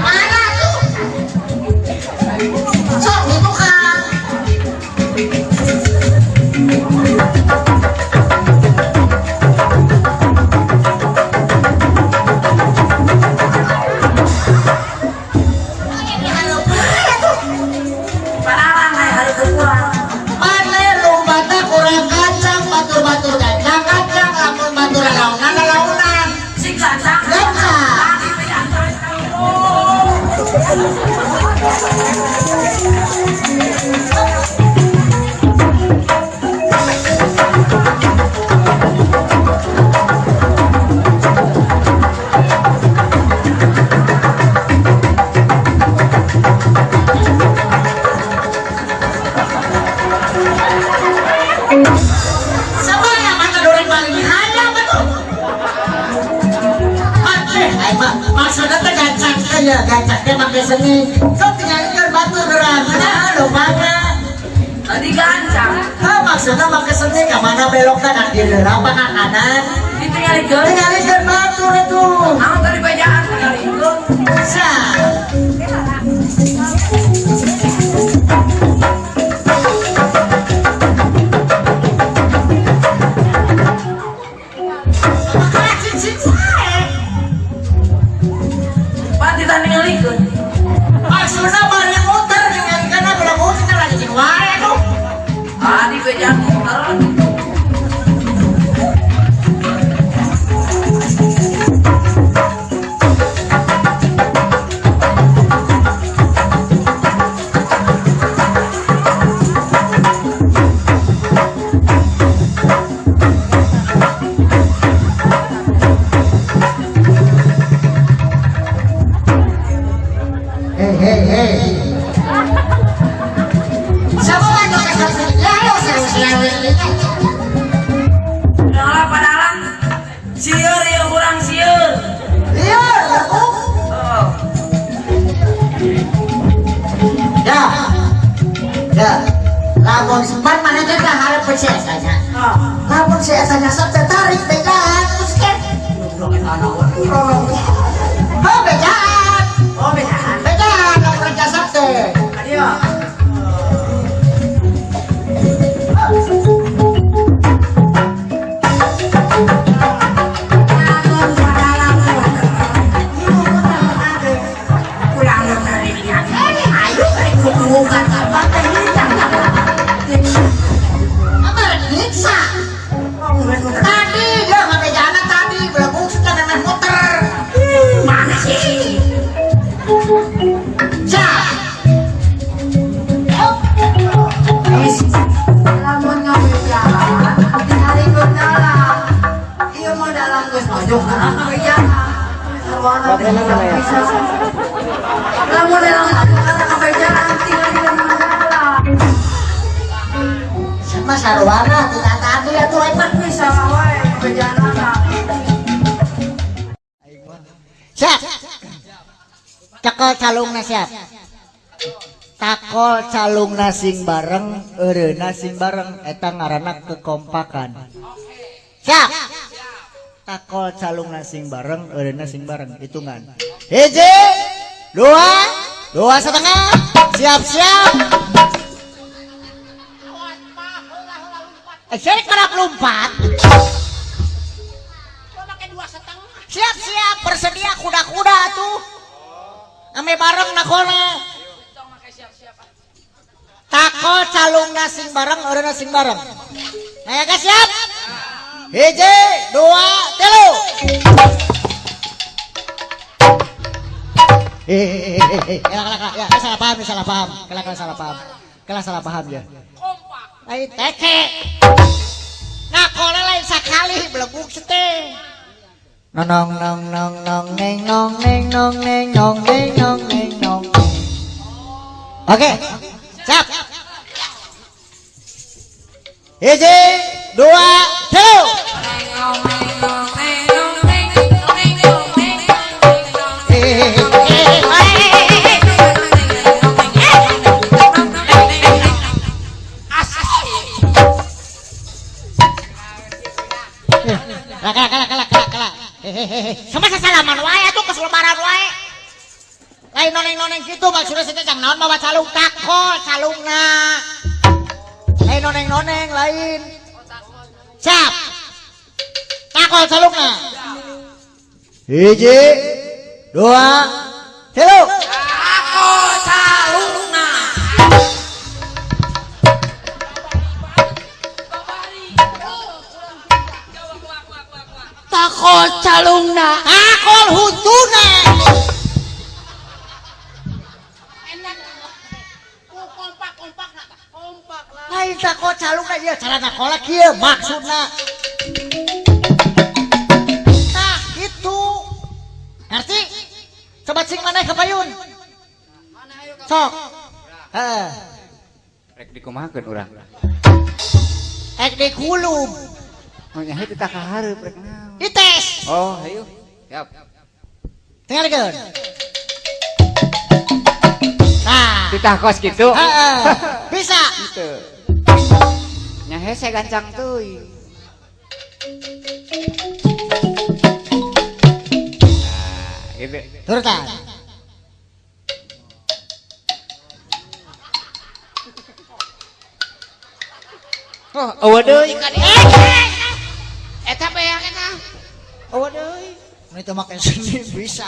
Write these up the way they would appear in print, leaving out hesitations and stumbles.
Mana tuh? Sok di tukang. Padalang ay hari kedua. Mana lompatna kurang kacang, batur-batur gancang kacang, lamun batur launan launan. Sing gancang. Gancang. Tadi gancang. Oh. Sabaya mata doreng paling hayang betul. Maksudnya teh gancang teh ya, gancang teh make seni. Sok tinggalikeun batur geura, mana lompatna. Tadi gancang. Ah, maksudnya make seni ka mana belokna ka kiri apa ka kanan. Ditinggalikeun. Tinggalikeun batur atuh. Naon tadi bejaan tinggalikeun. Sa. Maka cicing sae. Pati tadi ningalikeun. Maksudnya bari muter ningalikeun belum muter lagi cicing wae atuh. Tadi bejaan muter. Hei hei hei. Siapa lagi kasar sini? Ya ayo seru seru. Padalang padalang. Sieun ieu urang sieun. Iya, aku. Oh. Ya. Ya. Lamun sempat mana teh harap percaya saja. Ah. Lamun saya tanya sok teh tarik bejaan terus kan. Oh bejaan. Oh bejaan. Bejaan lamun jasad teh. Ayo. Apa nyiksa? Tadi dia nggak bejaan tadi belum sudah memang muter. Mana sih? Siap. Lamun ngabejaan, tinggalikeun dalang. Ieu mah dalang geus mojok kana ngabejaan. Sarwana teh bisa. Lamun dalang mojok kana ngabejaan, tinggalikeun dalang. Sama sarwana tidak tadi atuh emang. Bisa wae ngabejaanana. Siap. Cekel calungna siap. Takol calungna sing bareng, eureuna sing bareng eta ngaranna kekompakan. Siap. Takol calungna sing bareng, eureuna sing bareng hitungan. Hiji, dua, 2,5. Siap siap. Eh, saya kerap lompat. Siap-siap bersedia kuda-kuda tuh. Ame bareng nakona. Takol calungna sing bareng, eureuna sing bareng. Nah ya guys, siap? Hiji, dua, tilu. Kela ya, salah paham, salah paham. Kela salah paham. Kela salah paham ya. Kompak. Lain teke. Nakola lain sakali beleguk sete. Nong nong nong nong neng nong neng nong neng nong neng nong neng nong. Oke. Siap. 1, 2, 3. Kala. Sama sasalaman wae atuh keselebaran wae. Lain noneng-noneng kitu maksudna teh jang naon mawa calung takol calungna. Lain noneng-noneng lain. Siap. Takol calungna. 1, 2, 3. Takol calungna. Takol calungna. Takol huntuna. Enak. Kompak-kompak na. Kompak lah. Lain takol calungna ieu cara nakola kieu maksudna. Tah kitu. Ngerti? Coba cing maneh ka payun. Sok. Heeh. Rek dikumahakeun urang. Rek dikulub. Oh nya teu ka hareup rek naon. Dites. Oh, ayo. Siap. Tinggalkeun. Nah, titah kos kitu. Heeh. Bisa. Kitu. Nya hese gancang teuing. Nah, gitu. Turutan. Oh, eueuh deui ka dieu. Eta beak eta. Eueuh deui. Mun itu make seni bisa.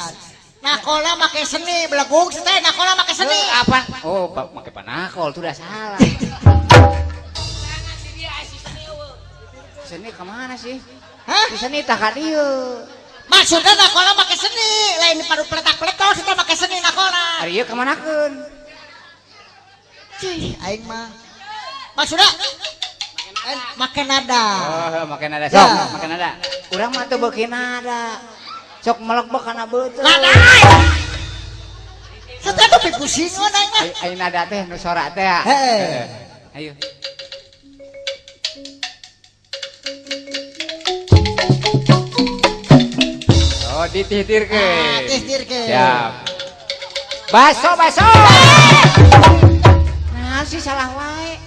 Nakola make seni belegug teh nakola make seni. Apa? Oh, make panakol tuh udah salah. Jangan si dia si seni eueuh. Seni ka mana sih? Hah? Si seni tah ka dieu. Maksudna nakola make seni, lain padu peletak-peletok teh make seni nakola. Ari ieu ka manakeun? Cih, aing mah. Maksudna make nada. Oh, make nada sok, make nada. Urang mah teu beuki nada. Sok melekbek kana beuteung. Nada. Sateh tuh pipusingan aing mah. Aing nada teh nu sora teh. Heeh. Ayo. Oh, dititirkeun. Ah, titirkeun. Siap. Baso, baso. Nah, sih salah wae.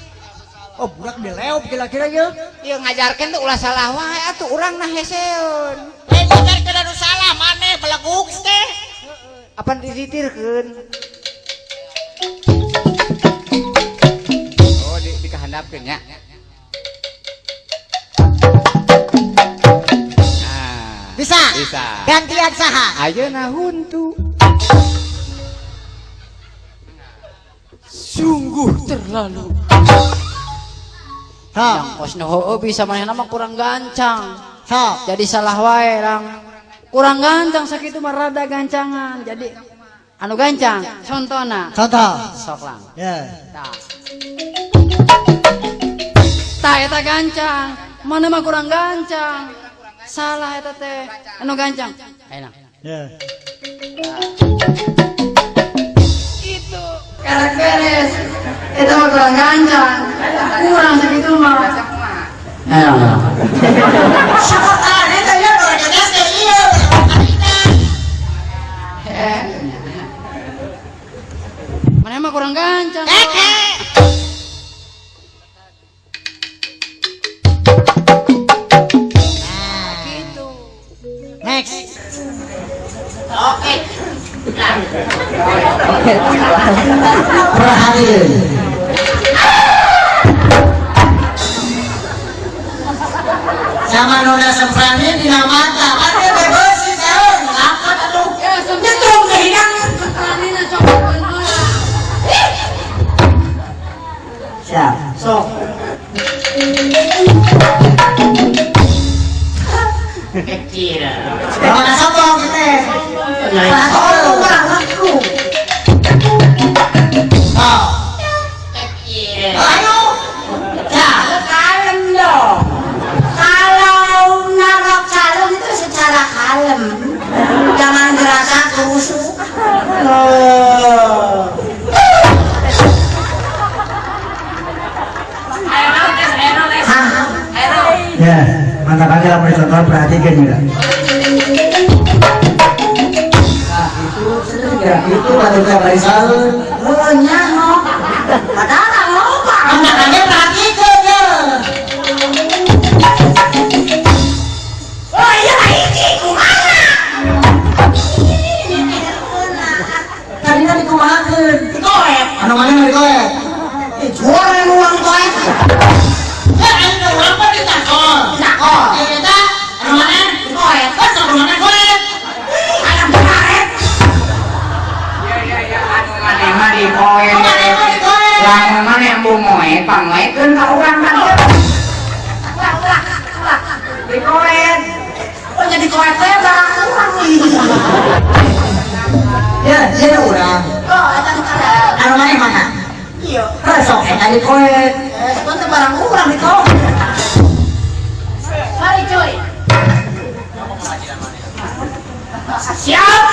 Oh, budak dileop kira-kira ye. Ieu ngajarkeun tuh ulah salah wae atuh urang nah heseun. Lain ngajarkeun anu salah maneh belegug teh. Apan dititirkeun? Oh, dikahandapkeun nya. Nah, bisa. Bisa. Gantian saha? Ayeuna huntu. Sungguh terlalu. Sok. Yang kos nu heueuh bisa manehna mah kurang gancang. Sok. Jadi salah wae rang. Kurang gancang sakitu mah rada gancangan. Jadi anu gancang contona. Contoh. Sok lang. Ya. Tah. Tah eta gancang. Mana mah kurang gancang. Salah eta teh. Anu gancang. Ayeuna. Ya. Itu karek beres. Eta mah kurang gancang. Kurang segitu mah. Ayo. Siapa eta ya orang teh ieu. Mana mah kurang gancang. Eke. Nah, gitu. Next. Oke. Perhatian. Sama nona semprani dina mata. Ada bebas sih saun. Angkat atuh. Ya, nyetrum ke hidang. Sempranina sok heula. Siap. Sok. Kecil. Jangan sombong teh. Sombong banget. Perhatikeun ya. Nah, itu sudah itu baru barisan. Heueuh nyaho. Padahal loba. Makanya perhatikeun ya. Oh iya hiji kumaha? Tadi kan dikumahakeun. Dikoet. Anu mana nu dikoet? Juara nu urang koet. Ya aing urang mah ditakol. Ditakol. Eta anu mana? Dikoet. Kan sok mana koet? Ayam karet. Ya ya ya anu maneh mah dikoet. Maneh mah dikoet. Lamun maneh embung moe pangoekeun ka urang kan. Ulah ulah ulah. Dikoet. Oh jadi koet teh barang urang nih. Ya, ieu urang. Oh, eta nu karet. Anu mana mana? Iya. Sok eta dikoet. Eh, sebentar barang urang dikoet. Mari cuy. Siap.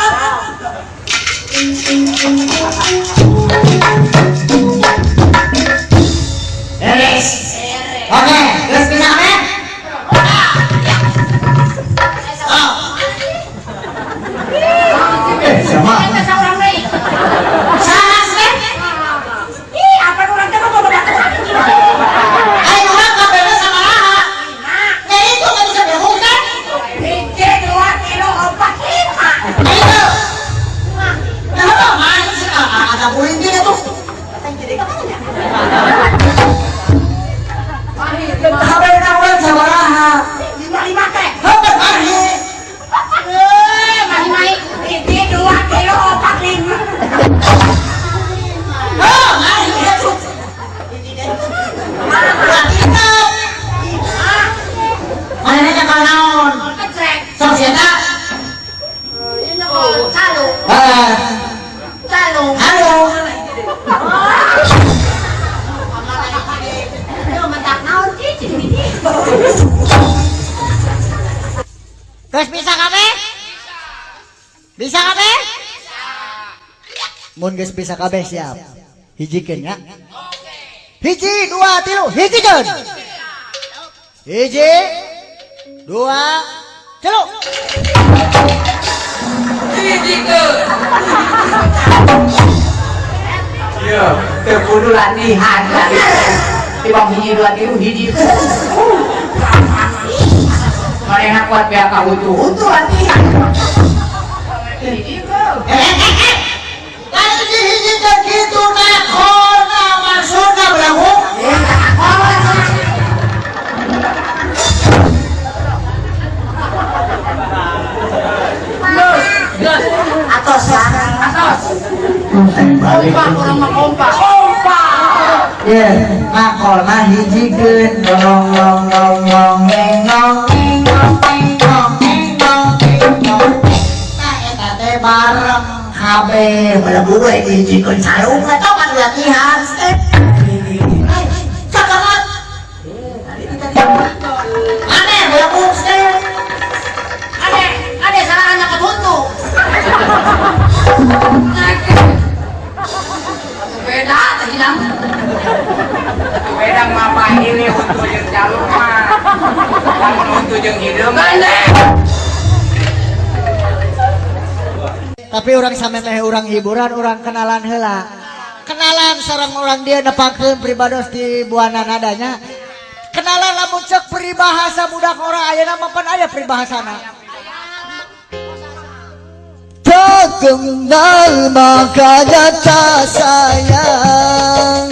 Beres. Oke, geus bisa kabeh? Eh, sama. Eta saurang deui. Saha sih? Ih, apa urang teh mah babaturan. Aing urang kabehna sabaraha? Ya itu kan bisa berhubung kan? Hiji, dua, tilu, opat, lima. Ayo. Nah, apa main sih? Ada pulinting itu. Kabeh urang sabaraha? Lima lima teh. Heuh, mahi. Eh, mahi mahi. Hiji, dua, tilu, opat, lima. Heuh, mahi itu. Berarti tetep. Manehna nyekel naon? Kecrek. Sok sia eta. Ini nyekel calung. Heeh. Calung. Halo. Yo mentak naon cicing hiji. Geus bisa kabeh? Bisa kabeh? Mun geus bisa kabeh siap. Hijikeun ya. Hiji, dua, tilu, hijikeun. Hiji, dua, tilu. Iya, teu kudu latihan. Tibang hiji dua tilu hiji. Manehna kuat beak ka hutu-hutu latihan. Hiji keuh. Lain hiji teh kitu nakona maksudna belagu. Atos ya. Atos. Kompak urang mah kompak. Kompak. Ya, makolna hijikeun. Long long long long ngeng ngong ngeng ngong ngeng ngong ngeng ngong ngeng ngong. Nah, eta teh bareng kabeh belagu we dihijikeun sarung eta mah latihan step. Cakamat. Aneh belagu step. Ade, ade salah anak ketuntu. Beda teh hilang. Beda mah pahili huntu jeung calung mah. Lamun huntu jeung hideung mah. Tapi urang samemeh urang hiburan, urang kenalan heula. Kenalan sareng urang dia nepangkeun pribados di Buana Nadanya. Kenalan lamun ceuk peribahasa budak ora ayeuna mah pan aya peribahasana. Tak kenal makanya tak sayang.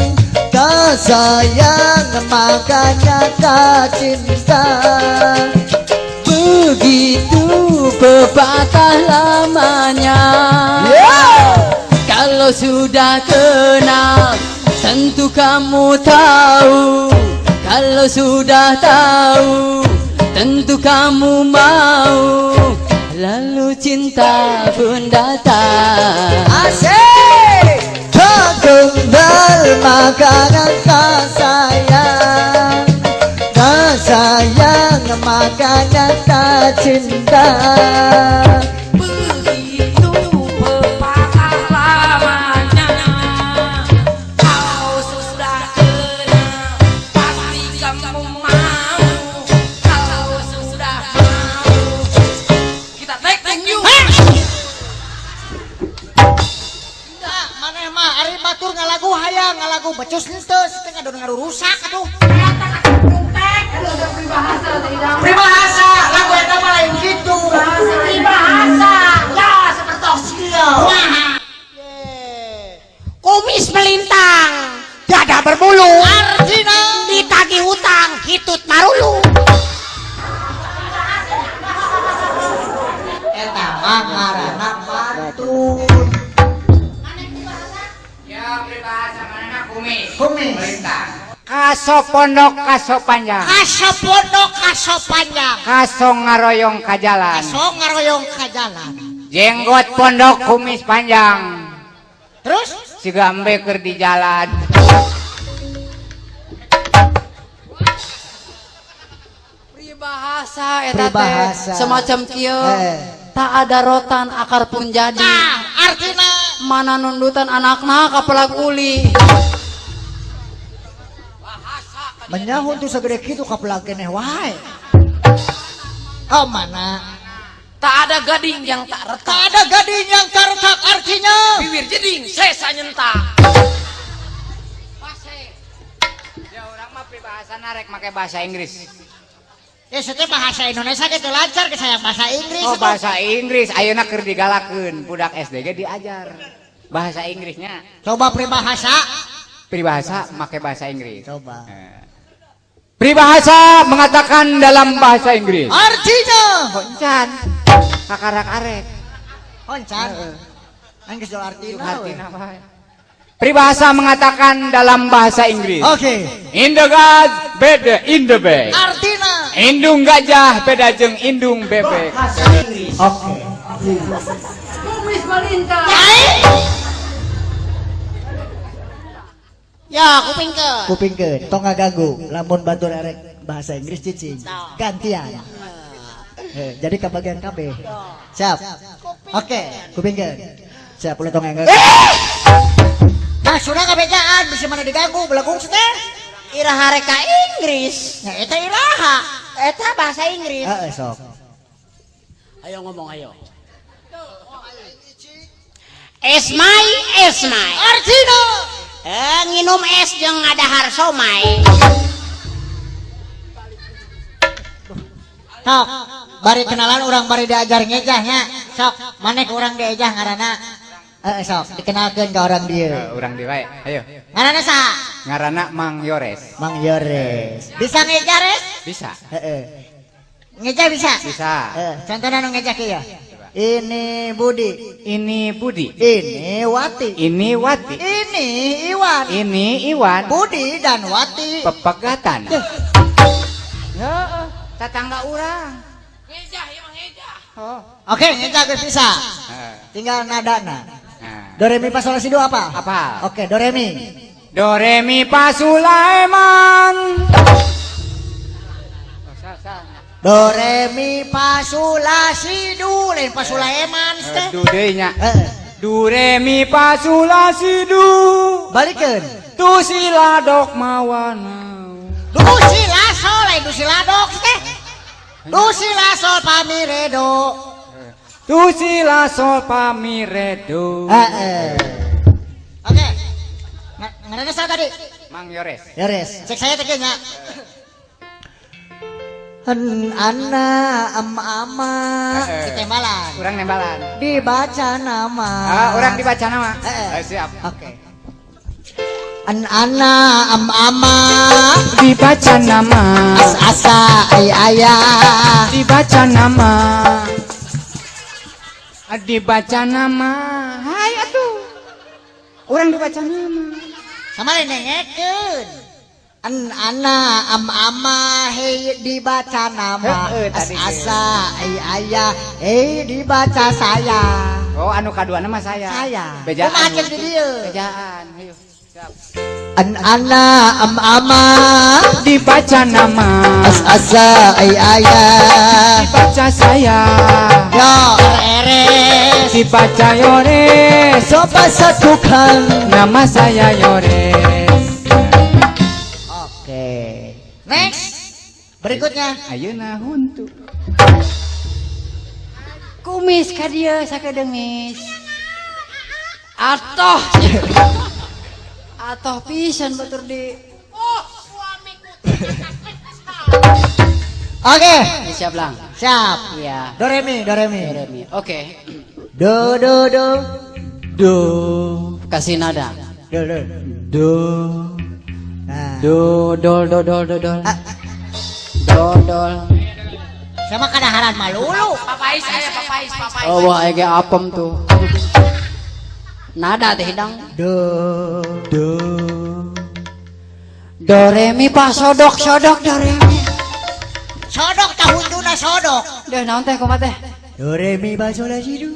Tak sayang makanya tak cinta. Begitu pepatah lamanya. Yeah! Kalau sudah kenal tentu kamu tahu. Kalau sudah tahu tentu kamu mau. Lalu cinta pun datang. Asik! Tak kenal makanan tak sayang. Tak sayang makanya tak cinta. Begitu pepatah lamanya. Kalau sudah kenal pasti kamu mau. Kalau sudah mau Bisa tek thank you. Nah, maneh mah ari batur ngalagu hayang ngalagu becus henteu teh ngadon ngarurusak atuh. Peribahasa lagu eta mah lain kitu. Peribahasa. Ya, seperti ieu. Kumis melintang, dada berbulu, Artina ditagih hutang, hitut marulu. Eta mah ngaranna pantun. Ya peribahasa mana kumis. Kumis. Melintang. Kaso pondok kaso panjang. Kaso pondok kaso panjang. Kaso ngaroyong ka jalan. Kaso ngaroyong ka jalan. Jenggot pondok kumis panjang. Terus siga embe keur di jalan. Peribahasa eta teh semacam kieu. Tak ada rotan akar pun jadi. Nah, artina mana nundutan anakna ka pelag uli. Menyahun tuh segede kitu ka pelag keneh wae. Oh mana? Tak ada gading yang tak retak. Tak ada gading yang tak retak artinya bibir jeding sesa nyentak. Ya urang mah peribahasa narek make bahasa Inggris. Ya sete bahasa Indonesia gitu lancar ke saya bahasa Inggris. Oh bahasa Inggris ayeuna keur digalakeun budak SD ge diajar bahasa Inggrisnya. Coba peribahasa. Peribahasa make bahasa Inggris. Coba. Peribahasa mengatakan dalam bahasa Inggris. Artinya honcan. Kakarak arek. Honcan. Aing geus artina we. Peribahasa mengatakan dalam bahasa Inggris. Oke. Okay. In the God, beda in the bag. Artina. Indung gajah beda jeung indung bebek. Oke. Okay. Kumis melintang. Ya, kupingkeun. Kupingkeun, tong ngaganggu. Lamun batur erek bahasa Inggris cicing. Gantian. Jadi kebagian kabeh. Siap. Oke, kupingkeun. Siap ulah tong ngaganggu. Nah, sudah kabejaan bisa mana diganggu belagung teh. Iraha rek ka Inggris. Nya eta iraha. Eta bahasa Inggris. Heeh, sok. Ayo ngomong ayo. Esmai, esmai. Artina. Nginum es jeung ngadahar somai. Sok, bari kenalan urang bari diajar ngejahnya. Sok, maneh urang diejah ngaranna. Sok, dikenalkeun ka orang dieu. Urang dieu wae. Ayo. Ngaranna saha? Ngaranna Mang Yores. Mang Yores. Bisa ngejah, Res? Bisa. Heeh. Ngejah bisa? Bisa. Contohna nu ngejah kieu. Ini Budi. Ini Budi. Ini Wati. Ini Wati. Ini Iwan. Ini Iwan. Budi dan Wati. Pepegatan. Heeh, tetangga urang. Ngejah ieu mah ngejah. Oh. Oke, ngejah geus bisa. Tinggal nadana. Do re mi fa sol la si do apa? Apa? Oke, do re mi. Do re mi fa Sulaiman. Do re mi fa sol la si do, lain fa Sulaiman teh. Du deui nya. Do re mi fa sol la si do. Balikeun. Tu si la dok mawana. Du si la sol lain du si la dok teh. Du si la sol fa mi re do. Tu si la sol fa mi re do. Heeh. Oke. Ngaranna saha tadi? Mang Yores. Yores. Cek saya teh nya. En ana em ama ditembalan. Urang nembalan. Dibaca nama. Urang dibaca nama. Siap. Oke. En ana em ama dibaca nama. As asa ay ayah dibaca nama. Dibaca nama. Hai atuh. Urang dibaca nama. Sama nengekeun. An ana am ama hei dibaca nama. As asa ay ayah hei dibaca saya. Oh anu kaduana mah saya. Saya. Bejaan. Kumaha cek di dieu? Bejaan. Hayu. Siap. An ana am ama dibaca nama. As asa ay ayah dibaca saya. Yo eres dibaca Yores. Coba satukan nama saya Yores. Oke. Next. Berikutnya. Ayeuna huntu. Kumis ka dieu sakedeung mis. Atoh. Atoh pisan batur di. Oh, suamiku ternyata kecil. Oke. Siap lang. Siap. Iya. Do re mi, do re mi. Do re mi. Oke. Do do do. Do. Kasih nada. Do do. Do. Nah. Do dol do dol do dol. Ah. Do dol. Sama kadaharan malulu. Papais aya papais papais. Oh, wah ege apem tuh. Nada teh hidang. Do do. Do re mi pa sodok sodok do re mi. Sodok tahuntuna sodok. Duh naon teh kumaha teh? Do re mi fa sol la si do.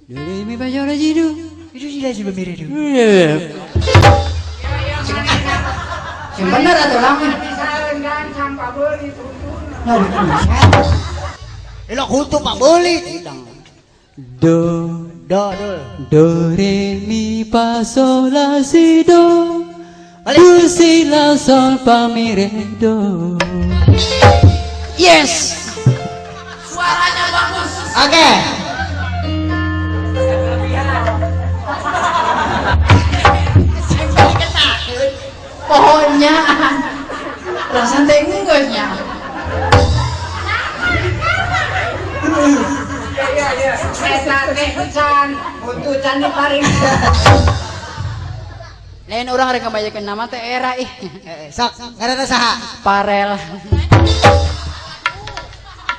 Do re mi fa sol la si do. Itu si la si do mi re do. Sing bener atuh lang. Elok huntu Pak Beuli. Do do do. Do re mi fa sol la si do. Do si la sol fa mi re do. Yes. Suaranya bagus. Oke. Pohonnya. Rasanya teh enggeusnya. Iya iya. Eta teh can, huntu can diparing. Lain urang rek ngabajakeun nama teh era ih. Sok, ngaranna saha? Parel.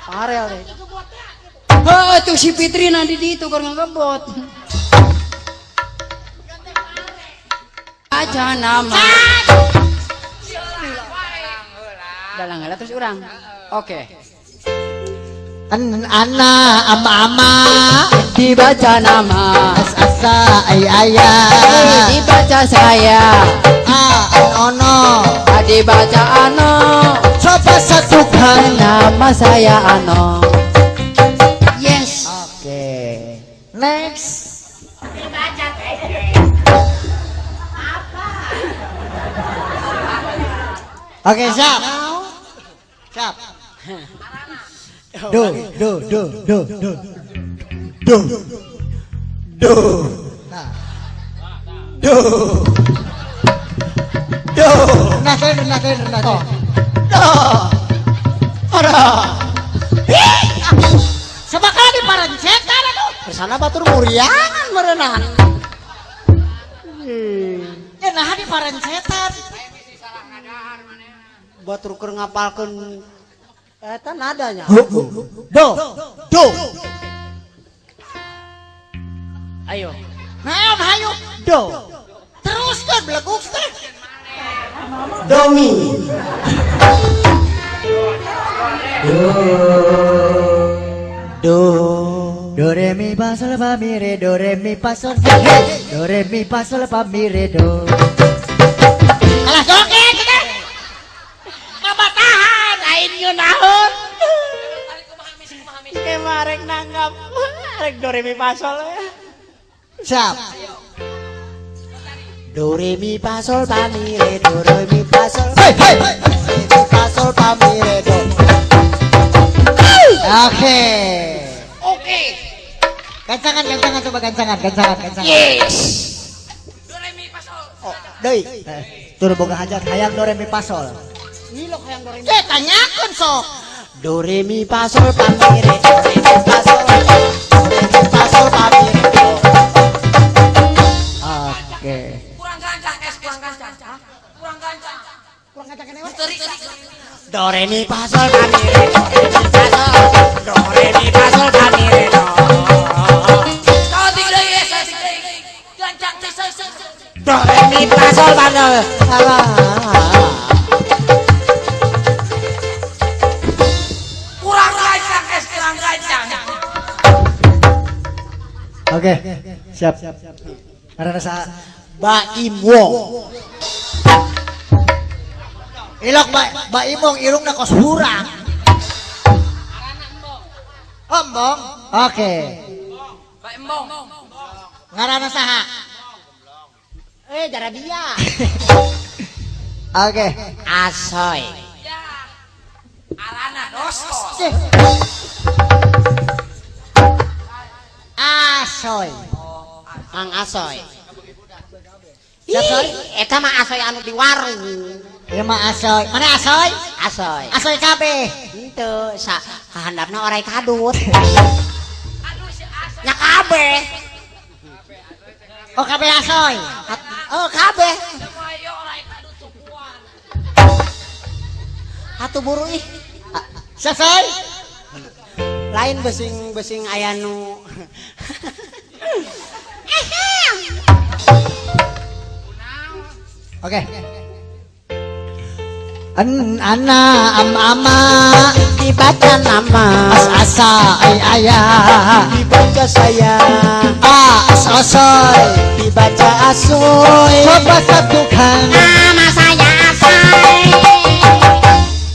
Parel teh. Heuh, tuh si Fitri nanti di itu keur ngegebot. Aja nama. Dalang heula terus urang. Oke. An ana ama ama dibaca nama. As asa ay ayah dibaca saya. A an ono A dibaca ano. Coba satukan nama saya Ano. Yes. Oke. Next. Dibaca teh. Apa? Oke, siap. Siap. Do do do do do. Do. Do. Nah. Do. Do. Nah, nah, nah, nah. Do. Ora. Sabakala di parancetan atuh. Kesana batur muriangan merenang. Ya nah di parancetan. Batur keur ngapalkeun eta nadanya. Do. Do. Ayo. Naon hayu? Do. Teruskan beleguk teh. Domi. Do. Do. Do re mi fa sol fa mi re do re mi fa sol do re mi fa sol fa mi re do. Kalah joget teh. Babatahan aing ngeunaheun. Kemarek nanggap arek do re mi fa sol. Siap. Do re mi fa sol fa mi re do re mi fa sol. Hey hey. Re mi fa sol fa mi re do. Oke. Oke. Gancangan, gancangan coba gancangan, gancangan, gancangan. Yes. Do re mi fa sol. Oh, deui. Tur boga hajat hayang do re mi fa sol. Ngilok hayang do re mi. Eh, tanyakeun sok. Do re mi fa sol fa mi re do re mi fa sol. Do re mi fa sol fa mi re do. Oke. Kurang gancang, es kurang gancang. Kurang gancang. Kurang gancang kenapa? Do re mi fa sol fa mi re do re mi fa sol. Do re mi fa sol fa mi re do. Saeutik deui, es saeutik deui. Gancang teh saeutik. Do re mi fa sol fa do. Kurang gancang, es kurang gancang. Oke, siap. Karena saha? Baim Wong. Ilok Ba Imong irungna kos hurang. Embong. Oke. Ba Embong. Ngaranna saha? Eh, jara dia. Oke. Asoy. Ya. Arana dosko. Asoy. Mang Asoy. Siap, Ih, eta mah Asoy anu di warung. Ieu mah Asoy. Mana Asoy? Asoy. Asoy kabeh. Henteu, sa kahandapna orai kadut. Nya kabeh. Oh kabeh Asoy. Oh kabeh. Atuh buru ih. Siap, Soy? Lain besing-besing aya nu. Oke. An ana am ama dibaca nama, as asa ay ayah dibaca saya, a as osoy dibaca asoy. Coba satukan nama saya Asoy.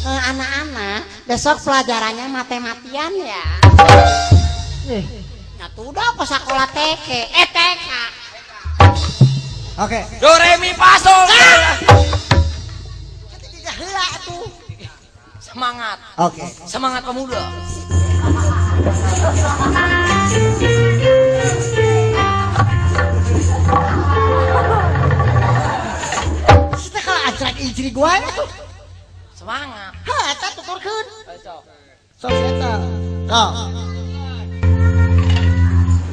Anak-anak, besok pelajarannya matematian ya. Nah, udah ke sekolah TK, TK. Oke. Do re mi fa sol. Heula atuh. Semangat. Oke. Semangat pemuda. Kita kalau ajrak ijri gua tuh. Semangat. Ha, eta tuturkeun. Sok si eta. Sok.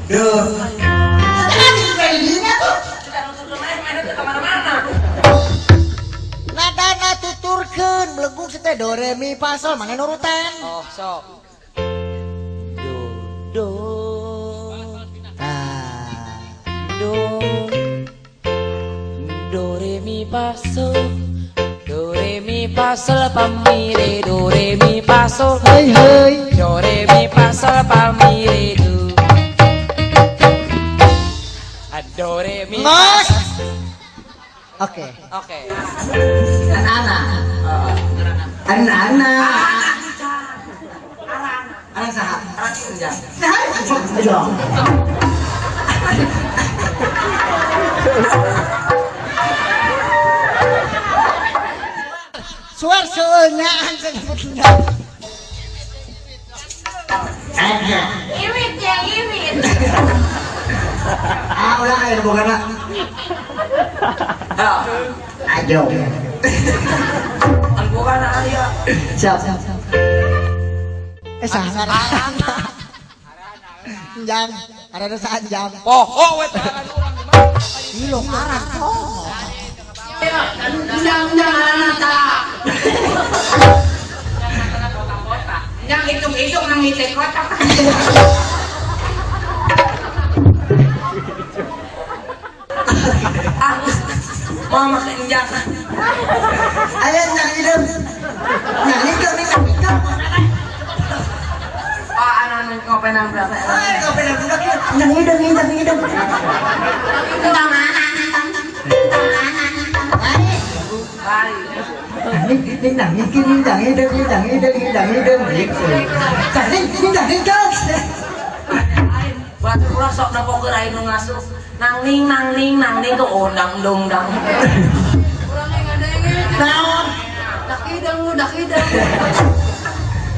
Duh. Nadana tuturkeun belegung si teh do re mi fa sol mana nurutan. Oh, sok. Do do. Ah. Do do re mi fa sol. Do re mi fa sol fa mi re do re mi fa sol. Hei hei. Do re mi fa sol fa mi re do. Do re mi. Ngos. Oke. Oke. Anak-anak. Anak-anak. Anak saha? Anak Injang. Nah, Suar seueunaan sebetulnya. Iwit ya, iwit. Ah, ulah aya nu bogana. Ayo. Anu bogana aya. Siap. Eh saha ngaranna? Jang, arana saha jang? Poho we teh aran urang di mana? Ih lo arah poho. Jang jang arana ta. Yang hitung-hitung nang ngite kotak. Ah, mau makan enjang. Aya nang hidup. Nang hidup nang hidup. Oh, anak ngopenan berapa? Ah, ngopenan budak nang hidup nang hidup. Ning nang hidup nang hidup nang hidup nang hidup gitu. Ning nang hidup. Batur urang sok nepokeun aing nu ngasuh. Nang ning nang ning nang ning tuh ondang dong dang. Urang ge ngadenge. Naon? Dak hidung, dak hidung.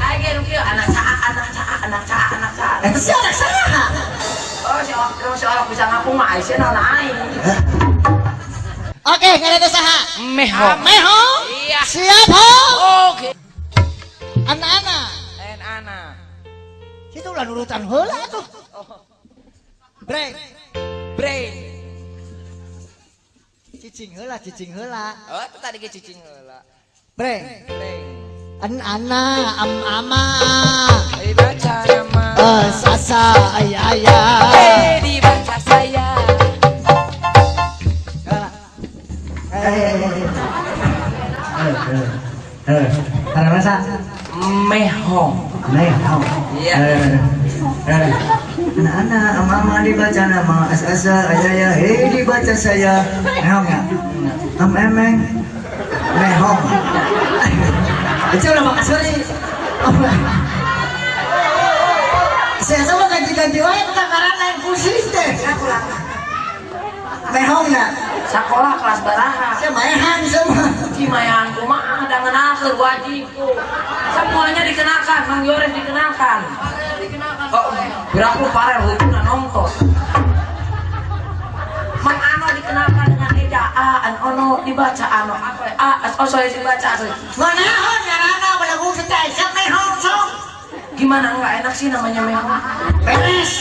Aing ge nu kieu anak caa anak caa anak caa anak caa. Eta si anak saha? Oh, si orok si orok bisa ngapung mah aing naon aing. Oke, ngaranna saha? Meho. Meho? Iya. Siap ho? Oke. Anak-anak. Anak. Situ ulah nurutan heula atuh. Break. Break. Cicing heula, cicing heula. Oh, itu tadi ge cicing heula. Break. Break. An ana am ama. Dibaca nama. Sasa ay ayah. Eh dibaca saya. Karena masa Mehong. Mehong. Iya. Anak-anak, mama dibaca nama asa ayah ya, hei dibaca saya. Mehong ya? Am emeng. Mehong. Itu udah makan sore. Saya sama ganti-ganti wae karena lain khusus deh. Mehong ya? Sekolah kelas baraha. Saya maehan semua. Cimayan kumaha da ngenakeun wajib. Semuanya dikenakan, Mang Yores dikenakan. Dikenakan. Oh, Piraku parel hutuna nongtos. Mang Ano dikenalkan dengan Eja A, An Ono dibaca Ano, apa A, S O S dibaca Asoy. Manaon ngaranna balagu teh sia mehong sok. Gimana nggak enak sih namanya mehong? Beres.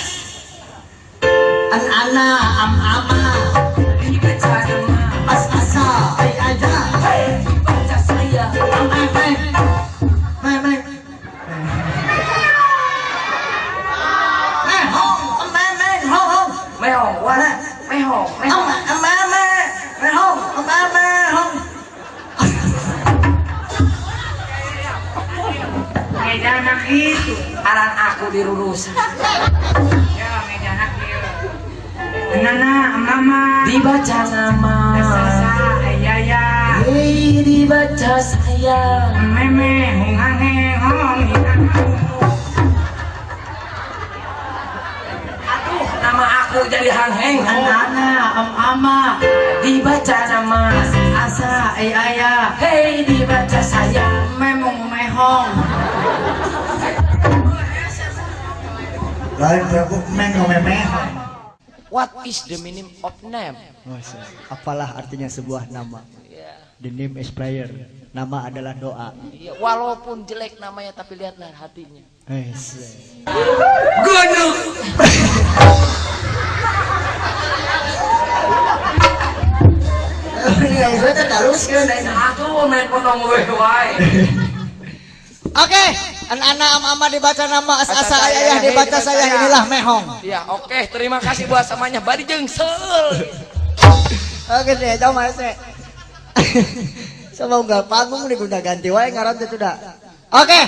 An ana am ama dibaca nama as asa ai aja. Hey, dibaca saya. Am me me me. Mehong me me hong. Mehong, wah. Mehong, mehong. Am me me mehong, am me mehong. Ngejana gitu, aran aku dirurusan. Ya, ngejana kieu. Nana, mama. Dibaca nama. Sasa, ayaya. Hei, dibaca saya. Meme, hung hange, hong Aduh, nama aku jadi hangheng. Nana, am ama. Dibaca nama. Asa, ay ayah. Hei, dibaca saya. Memong, mehong. Lain berapa meng memeh. What is the meaning of name? Apalah artinya sebuah nama? Yeah. The name is prayer. Nama adalah doa. Yeah, walaupun jelek namanya tapi lihatlah hatinya. Gunung. Oke, anak-anak am-ama dibaca nama, as-asa ayah dibaca saya, inilah mehong. Ya, oke, terima kasih buat samanya. Bari jengsel. Oke deh, jauh mas. Sama enggak panggung nih guna ganti wae ngaran teh sudah. Oke,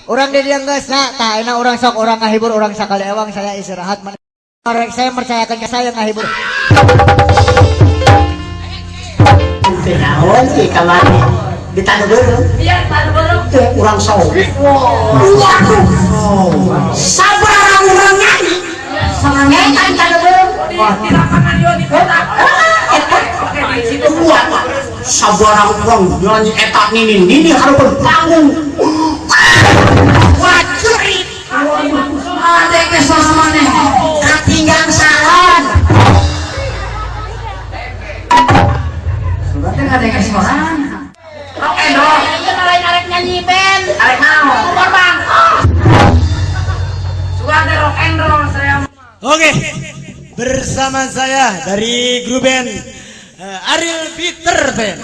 orang di dieu geus nah, tah enak orang sok orang ngahibur orang sakali ewang saya istirahat. Saya percayakan ke saya ngahibur. Naon sih kamari? Di tanah beureum. Iya, tanah beureum. Teh urang sawo. Waduh. Sabaraha urang nyanyi. Eta di tanah beureum. Di lapangan yo di kota. Oke, di situ. Sabaraha urang nyanyi eta nini nini hareupeun panggung. Wah, cerit. Ade ke maneh. Katinggang salon. Berarti ada ke soran. Rock and roll. Itu lain arek nyanyi band. Arek naon? Umur bangkok. Suka ada rock and roll saya. Oke, bersama saya dari grup band Ariel Peter Pan.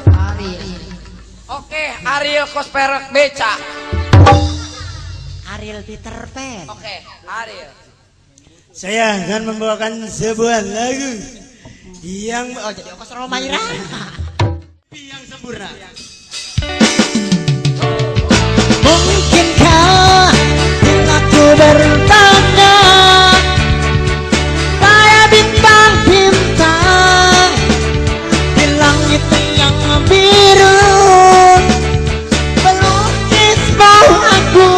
Ariel. Oke, Ariel Kosperek Beca. Ariel Peter Pan. Oke, Ariel. Saya akan membawakan sebuah lagu yang oh jadi ongkos Roma Irama. Yang sempurna. Mungkinkah bila ku bertanya pada bintang-bintang di langit yang biru, melukis bahwa aku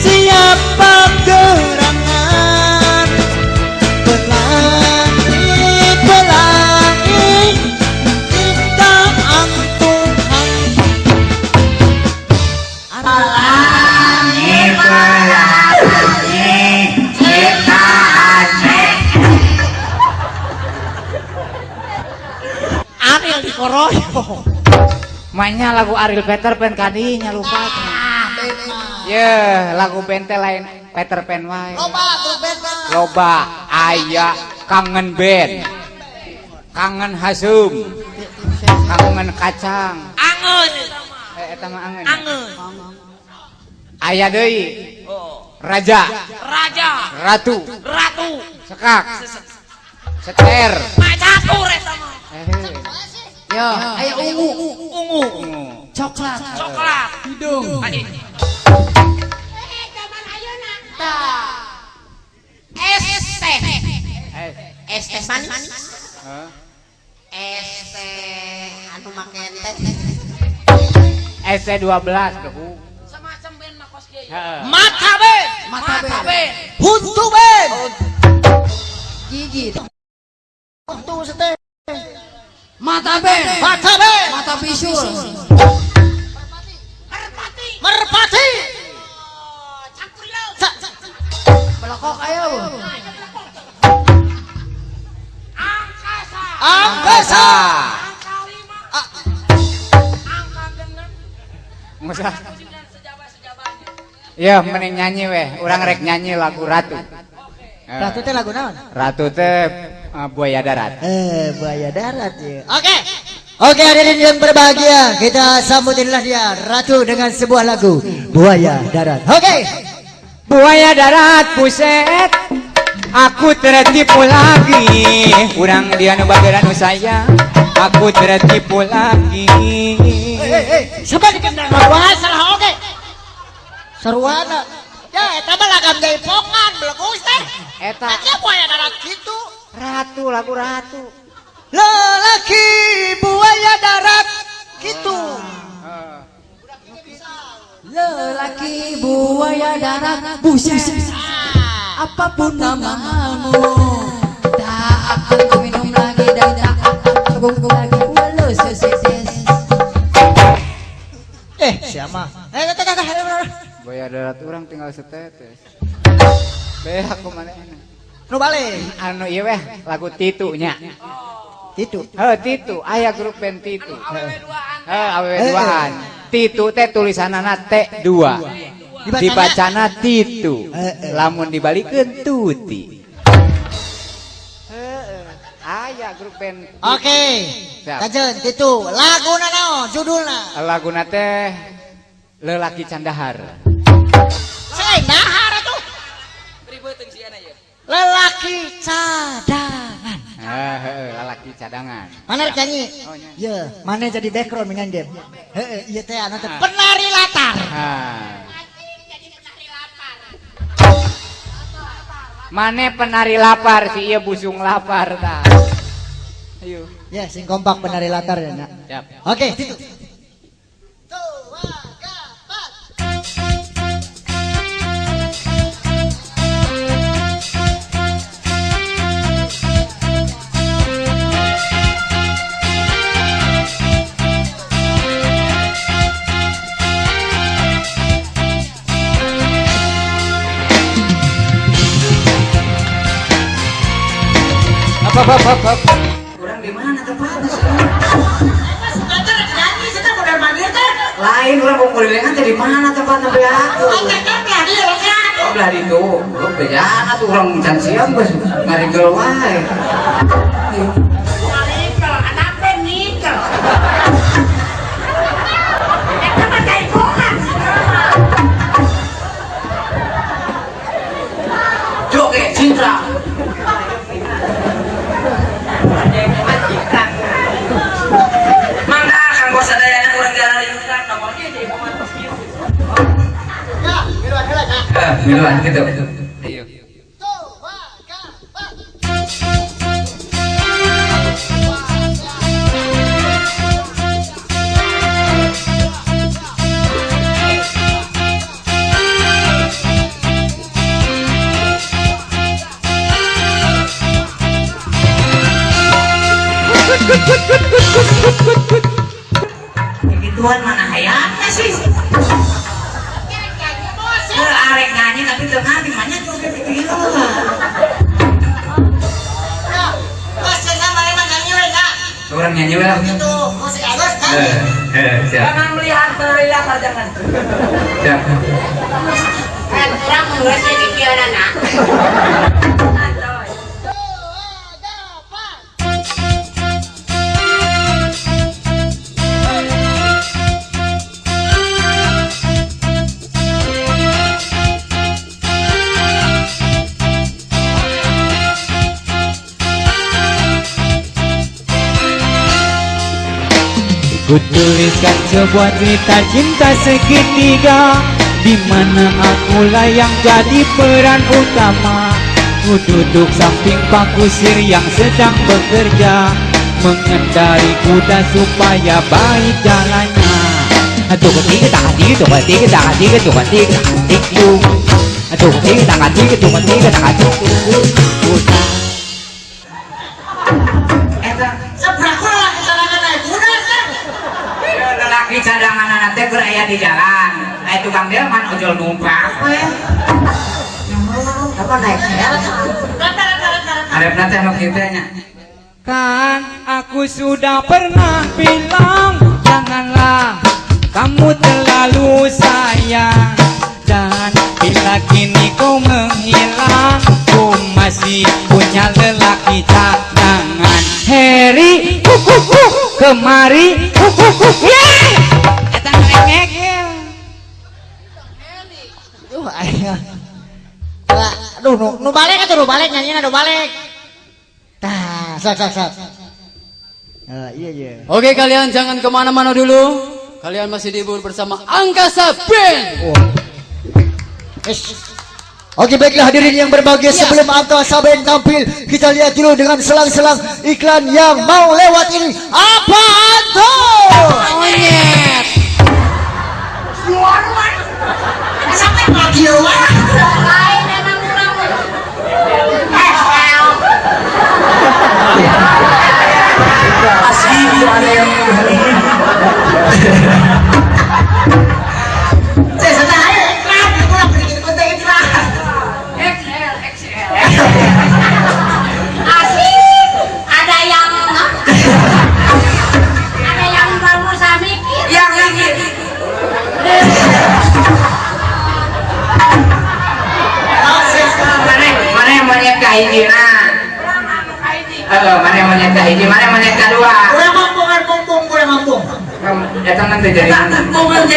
siapa gerangan pelangi-pelangi ciptaan Tuhan. Ariel dikoroyok. Mainnya lagu Ariel Peter Pan kadinya lupa. Ye, lagu band teh lain Peter Pan wae. Loba grup band mah. Loba aya kangen band. Kangen hasum. Kangen kacang. Angeun. Eta mah angeun. Angeun. Aya deui. Raja, Raja, ratu, ratu, sekak, seter. Macatur eta mah. Yo, aya ungu, Ungu, coklat. coklat, Hidung. Adi. Zaman ayeuna. Es teh. Eh, Es teh manis. hah? Es teh anu make teh. ST 12 dehu. Semacam band mah kos kieu. Heeh. Mata band. Mata band. Huntu band. Gigi. Huntu sete. Mata band. Mata band. Mata bisul. Merpati. Blekok aya bu. Angkasa. Angkasa. Angka 5. Angka 6. Musa. Ya, mending nyanyi weh. Urang rek nyanyi lagu Ratu. Ratu teh lagu naon? Ratu teh buaya darat. Buaya darat ya. Oke. Oke, hadirin yang berbahagia, kita sambut inilah dia Ratu dengan sebuah lagu Buaya Darat. Oke. Buaya darat buset, aku tertipu lagi. Urang dia nu bageran nu saya, aku tertipu lagi. Siapa dikendang wah salah oke. Sarwana. Ya eta mah lagam jaipongan belegus teh. Eta Eta buaya darat kitu. Ratu lagu Ratu. Lelaki buaya darat gitu. Lelaki buaya darat buset, apapun namamu, tak akan ku minum lagi dan tak akan ku lagi walau sesetes. Siapa? Buaya darat orang tinggal setetes. Beh aku mana enak. Nu balik. Anu ieu weh lagu Titu nya. Titu. Heuh Titu, aya grup band Titu. Heuh awewe duaan. Titu teh tulisanana T2. Dibacana Titu. Lamun dibalikeun Tuti. Heeh. Aya grup band. Oke. Kajeun Titu, laguna naon judulna? Laguna teh Lelaki Candahar. Candahar atuh. Ribeuteun sieuna ieu. Lelaki cadangan. Heeh, lelaki cadangan. Mana rek nyanyi? Ye, mana jadi background dengan game. Heeh, ieu teh anu teh penari latar. Mane penari lapar si ieu busung lapar tah. Ayo. Ya, sing kompak penari latar ya, Nak. Siap. Oke, Titu. Hop. Kurang di mana tempatnya sih? Lain orang mau kulilingan teh di mana tempatnya beatu? Oh belah itu, oh bejana tuh orang can siang geus ngarigel wae. Nikel, anaknya nikel. Eta mah jaipongan. Joget Citra. Mangga kanggo sadayana urang jarariukan nomornya jaipongan pas kieu. Ya, miluan heula nya. Miluan gitu. Ayo. Gituan mana hayangna sih? Arek nyanyi tapi teu ngarti manya joget kieu. Ya, pasena mah nyanyi we nya. Urang nyanyi we lah. Gitu, musik alus nyanyi. Siap. Jangan melihat penari latar jangan. Siap. Kan urang geus jadi kieu na. Ku tuliskan sebuah cerita cinta segitiga, di mana akulah yang jadi peran utama. Ku duduk samping Pak Kusir yang sedang bekerja, mengendari kuda supaya baik jalannya. Tuh tiga tangan tiga tuh tiga tangan tiga tuh tiga tangan tiga tuh tiga tangan tiga tuh tiga tangan tiga. Lelaki cadangan anak teh keur aya di jalan, aya tukang delman ojol numpak we. Mau naik L. Arepna teh nu kitu nya. Kan aku sudah pernah bilang janganlah kamu terlalu sayang. Dan bila kini kau menghilang, ku masih punya lelaki cadangan. Heri, kemari, yeay! Eta ngerengek. Duh, aya. Aduh, nu balik atuh, nu balik nyanyina nu balik. Tah, sok sok sok. Iya iya. Oke, kalian jangan kemana-mana dulu. Kalian masih dihibur bersama Angkasa Band. Oh. Oke, baiklah hadirin yang berbahagia, sebelum Angkasa Band tampil, kita lihat dulu dengan selang-selang iklan yang mau lewat ini. Apaan tuh? Monyet. Lain emang urang. Asli ada yang XL XL. Asik. Ada yang baru saya mikir. Yang mikir. Mana yang monyet ka hijina? Mana yang monyet ka hiji, mana yang monyet ka dua? Kurang mampu, kurang mampu. Eta nanti jadi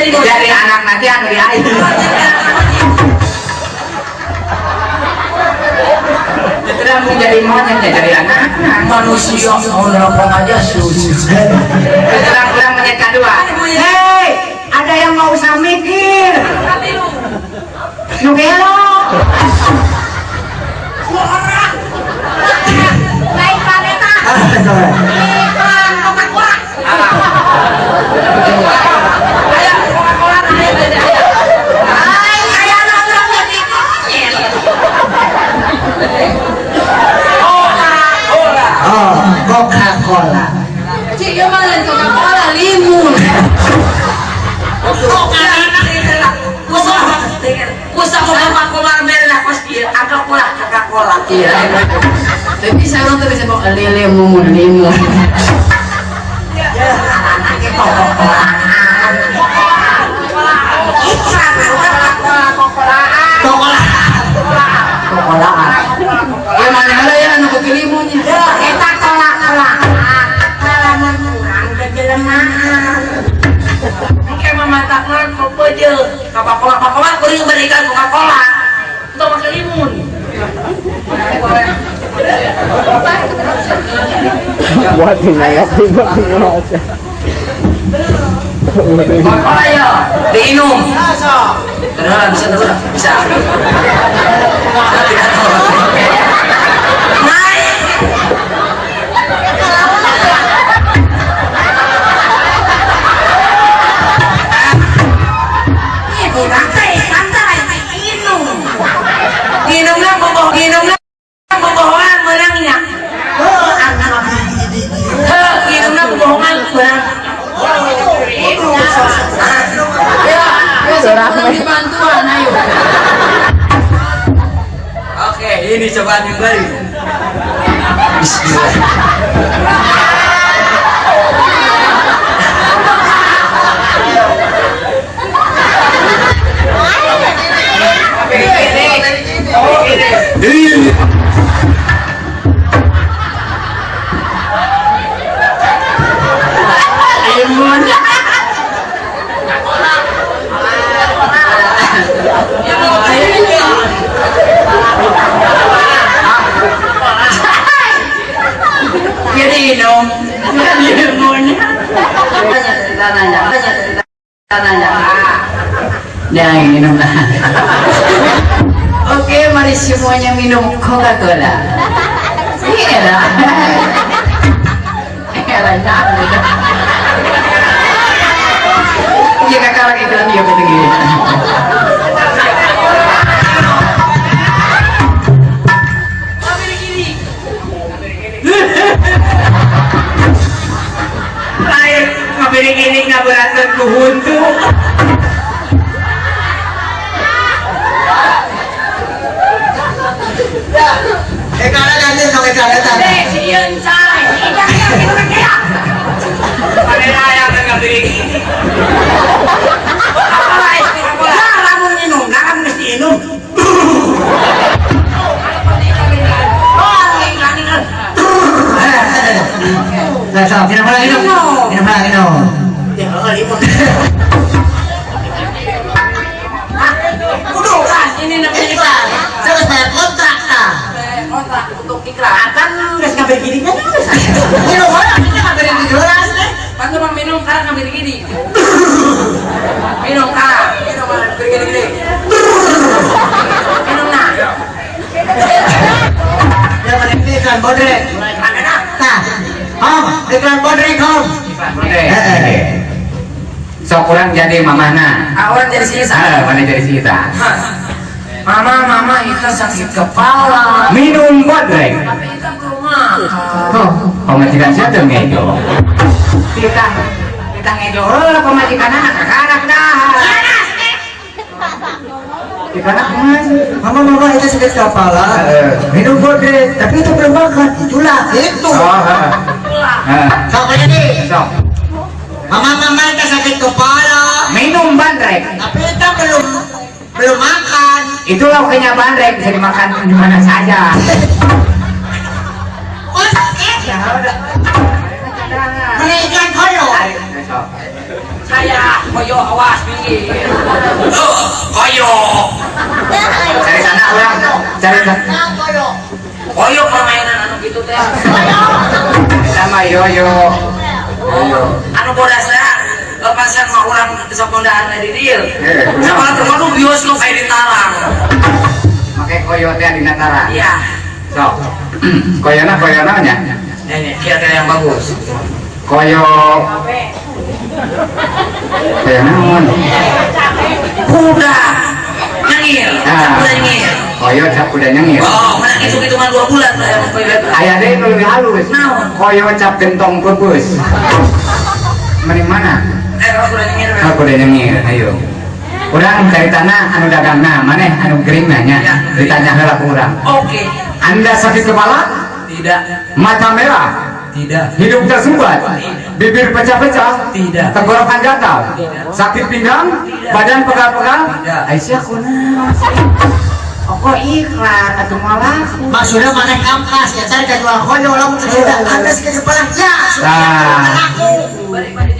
jadi anak nanti anu di aing. Tidak mau jadi monyet ya jadi anak. Manusia mau nelpon aja susah. Kurang monyet ka dua. Hei, ada yang mau usah mikir. Nu gelo. Lain planeta. Iklan Coca-Cola. Ayo, Coca-Cola Lain kayak anak urang jadi monyet. Oh, Coca-Cola. Cik, ieu mah lain Coca-Cola, limun. Kusa Coca-Cola merah pas dia Coca-Cola Coca-Cola. Iya. Tapi saya tuh bisa kok limun limun. Anaknya Coca-Cola. Coca-Cola. Ya mana ada ya anu kopi limunnya. Eta kolak-kolakan. Lamun urang jejelemaan. Engke mah matakna kopeje. Coca-Cola Coca-Cola kuring berikan Coca-Cola. Untuk pakai limun. Coca-Cola ya, diinum. Terus bisa terus bisa. Tidak tahu. Naik. Ibu santai santai minum. Minumnya boboh, minumnya bobohongan menangnya. Heh, minumnya bobohongan menang. Ya, ya dibantuan ayo. Oke, ini cobaan yang baru. Bismillah. Jadi minum. Nanya, nanya, Nah, minum lah. Oke, mari semuanya minum Coca-Cola. Iya lah. Iya kakak lagi iklan dia begini. Lain ngabiring-iring ngaberatkeun ku huntu. Iklan nanti dong iklan eta. Eh, sieun cai. Ijang yang gitu kan ya. Panena aya kan beri. Apalah es Coca-Cola. Nah, lamun minum, nah lamun geus diinum. Oh, iklan iklan. Nah, sok minum heula minum. Minum heula minum. Ya heuh limun. Kudu kan Ini namanya Iklan. Terus bayar kontrak tah. Kontrak untuk iklan. Akan geus ngaberi gini kan geus. Minum heula kita ngaberi jelas teh. Pantu mah minum karena ngambil gini. Minum karena, minum ngambil gini gini. Minum nah. Ya mana ini iklan bodrek. Iklan enak. Tah. Hom, iklan bodrek hom. Oke. Sok kurang jadi mamahna. Ah, orang jadi sisa. Ah, mana jadi si kita? Mama, mama itu sakit kepala. Minum bodrek. Tapi itu belum makan. Oh, pamajikan siapa tuh ngejo? Kita kita ngejo heula pamajikan anak kakarak dah. Dikarak mas. Mama, mama itu sakit kepala. Minum bodrek, tapi itu belum makan. Itulah, itu. Oh, heeh. Itulah. Heeh. Sok aja nih. Sok. Mama, mama itu sakit kepala. Minum bandrek. Tapi itu belum belum makan. Itulah kayaknya bandrek bisa dimakan di mana saja. Oh, sakit. Mana iklan koyo? Sok. Saya koyo awas minggir. Oh, koyo. Cari sana orang, cari sana. Nah, koyo. Koyo permainan anu gitu teh. Sama yoyo. Yoyo. Anu bodas teh lepasan mah urang sepondaan di dieu. Eh, Sekolah teh mah bioskop aya di Talang. Make koyo teh di Natara. Iya. Sok. Koyona koyona nya. Ini kira-kira yang bagus. Koyo koyo naon? Kuda nyengir, Nah. kuda nyengir. Koyo cap kuda nyengir. Oh, menang hitung-hitungan 2 bulan lah yang koyo itu. Aya deui nu leuwih halus. Naon? Koyo cap gentong peupeus. Mending mana? Eh, kalau kuda nyengir. Oh, kuda nyengir, ayo. Urang caritana anu dagangna, maneh anu gering nanya. Ya. Ditanya heula ku urang. Oke. Anda sakit kepala? Tidak. Mata merah? Tidak. Hidung tersumbat? Bibir pecah-pecah? Tidak. Tenggorokan gatal? Tidak. Sakit pinggang? Tidak. Badan pegal-pegal? Tidak. Aisyah kunaon? Oko iklan atuh malah. Maksudnya mana kampas ya cari jual koyo lamun cerita Anda sakit kepala ya. Tah. Laku. Bari-bari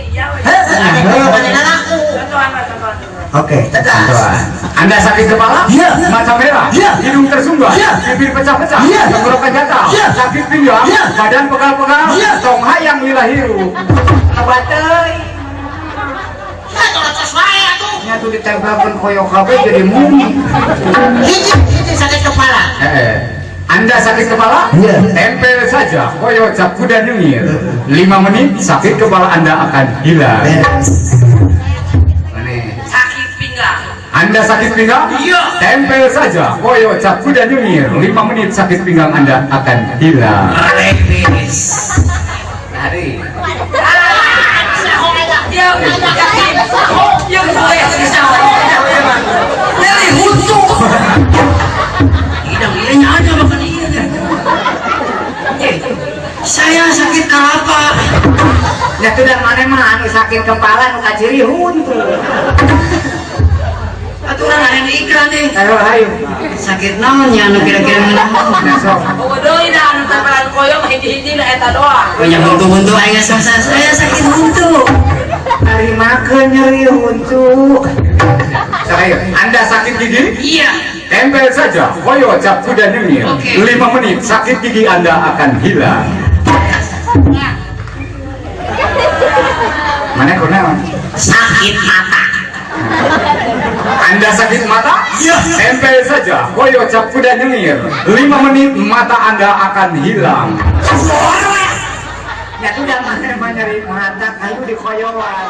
iya we. Heh, ada koyo mana laku. Contohan, Pak, contohan. Oke, dadah. Contohan. Anda sakit kepala? Iya. Mata merah? Iya. Hidung tersumbat? Iya. Bibir pecah-pecah? Iya. Tenggorokan gatal? Iya. Sakit pinggang? Iya. Badan pegal-pegal? Iya. Tong hayang lila hirup. Loba teuing. Ya, tolong sesuai atuh. Nya tuh ditempelkeun koyo kabeh jadi mumi. Hiji, hiji sakit kepala. Anda sakit kepala? Iya. Tempel saja koyo cap kuda nyengir. 5 menit sakit kepala Anda akan hilang. Mana? Sakit pinggang. Anda sakit pinggang? Iya. Tempel saja koyo cap kuda nyengir. 5 menit sakit pinggang Anda akan hilang. Repis. Lari. Ya, yakin. Ya, saya bisa. Dari huntu. Idang iyanya ada makan iya. Saya sakit kelapa. Ya sudah mana mah anu sakit kepala nu kaciri huntu. Aturan ada di iklan nih. Ayo ayo. Sakit naon nya anu kira-kira naon. Nah, sok. Oh, deui dah anu tempelan koyo mah hiji-hiji lah eta doang. Punya huntu-huntu aing saya sakit huntu. Tarimakeun nyeri huntu. Sok ayo. Anda sakit gigi? Iya. Tempel saja koyo cap kuda nyengir. Oke. 5 menit sakit gigi Anda akan hilang. Mana kunaon? Sakit mata. Anda sakit mata? Iya. Tempel saja koyo cap kuda nyengir. 5 menit mata Anda akan hilang. Ya sudah mana nyeri mata kayu di koyoan.